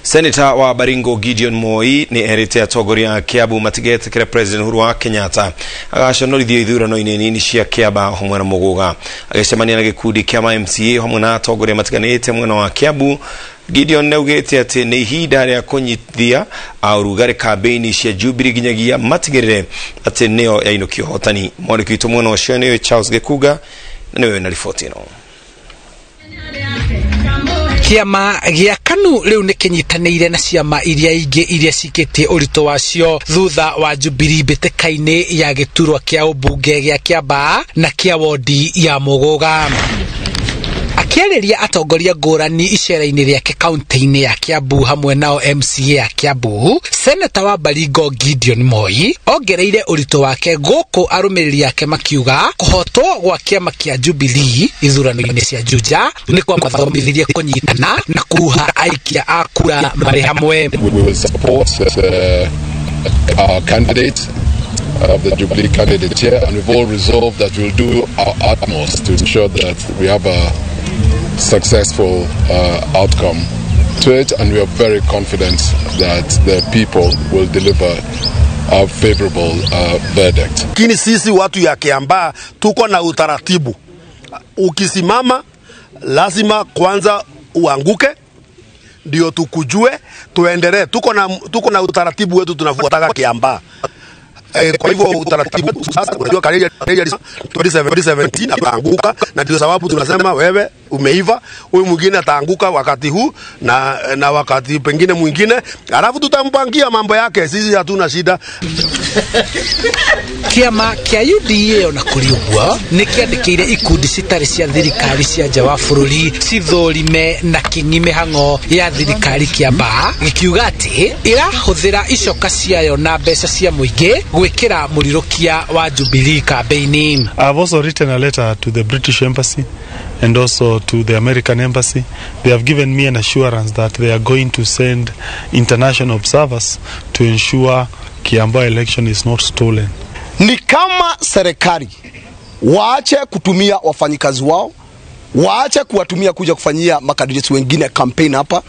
Senator wa Baringo Gideon Moi nĩ erĩte atongoria a Kiambu matigetĩkĩre President Uhuru wa Kenyatta agaconorithio ithurano-inĩ nini cia Kiambaa hamwe na Muguga. Agĩcemania na gĩkundi kĩa ma MCA hamwe na atongoria matiganĩte mwena wa Kiambu, Gideon nĩaugĩte atĩ nĩ ihinda rĩa kũnyitithia ũrugarĩ kambĩini cia Jubilee nginyagia matigĩrĩre atĩ nĩyo yainũkia ũhotani. Mwandĩki witũ mwena ũcio nĩwe Charles Gĩkunga na nĩwe wĩna riboti ĩno. Kĩama gĩa KANU rĩu nĩ kĩnyitanĩire na ciama iria ingĩ iria cikĩtie ũritũ wacio thutha wa Jubilee mbĩtĩka-inĩ ya gĩturwa kĩa ũmbunge gĩa Kĩambaa na kĩa wodi ya Mũgũga. Akĩarĩria atongoria ngũrani icera-inĩ rĩake kaunti-inĩ ya Kiambu hamwe nao MCA ya Kiambu, Seneta wa Baringo Gideon Moi ongereire ũritũ wake gũkũ arũmĩrĩri ake makiuga kũhotwo gwa kĩama kĩa Jubilee ithurano-inĩ cia Juja nĩ kwamathomithirie kũnyitana na kuha aikia a kura marĩ hamwe. We will support our candidate of the Jubilee candidate here, and we've all resolved that we'll do our utmost to ensure that we have a successful outcome to it, and we are very confident that the people will deliver a favorable verdict. Lakini sisi watu ya Kiambaa tuko na utaratibu. Ukisimama lazima kwanza uanguke ndio tukujue, tuendelee. Tuko na utaratibu wetu tunafuataga Kiambaa. Kwa hivyo utaratibu sasa, unajua Kareli 2017 akaanguka, na ndio sababu tunasema wewe umeiva, huyu mwingine ataanguka wakati huu na wakati pengine mwingine, alafu tutampangia mambo yake. Sisi hatuna shida. Kĩama kĩa UDA ona kũrĩ ũguo nĩ kĩandĩkĩire ikundi citarĩ cia thirikari cia nja wa bũrũri cithũrime na kĩng'i mĩhang'o ya thirikari Kĩambaa, gĩkiuga atĩ ĩrahũthĩra icoka ciayo na mbeca cia mũingĩ gwĩkĩra mũrirũkia wa Jubilee kambĩini. I've also written a letter to the British Embassy and also to the American Embassy. They have given me an assurance that they are going to send international observers to ensure Kiambaa election is not stolen. Ni kama serikali waache kutumia wafanyikazi wao, waache kuwatumia kuja kufanyia macandidates wengine campaign hapa.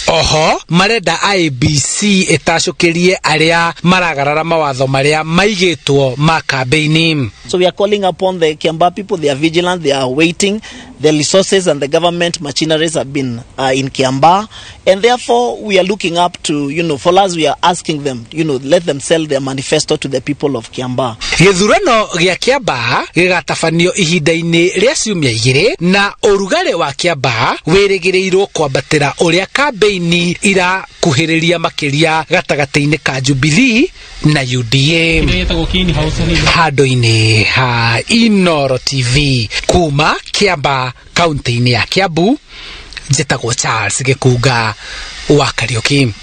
Oho marenda IEBC ĩtacũkĩrie arĩa maragarara mawatho marĩa maigĩtwo ma kambĩini. So we are calling upon the Kiambaa people. They are vigilant, they are waiting. The resources and the government machineries have been in Kiambaa, and therefore we are looking up to, for us we are asking them, let them sell their manifesto to the people of Kiambaa. Gĩthurano gĩa Kĩambaa gĩgatabanio ihinda-inĩ rĩa ciumia 2 na ũrugarĩ wa Kĩambaa wĩrĩgĩrĩirwo kwambatĩra ũrĩa kambĩini irakuhĩrĩria makĩria gatagatĩ-inĩ ka Jubilee na UDA. Handũ-inĩ ha Inoro TV kuma Kĩambaa kaunti-inĩ ya Kiambu, njĩtagwo Charles Gĩkunga wa Kariũki.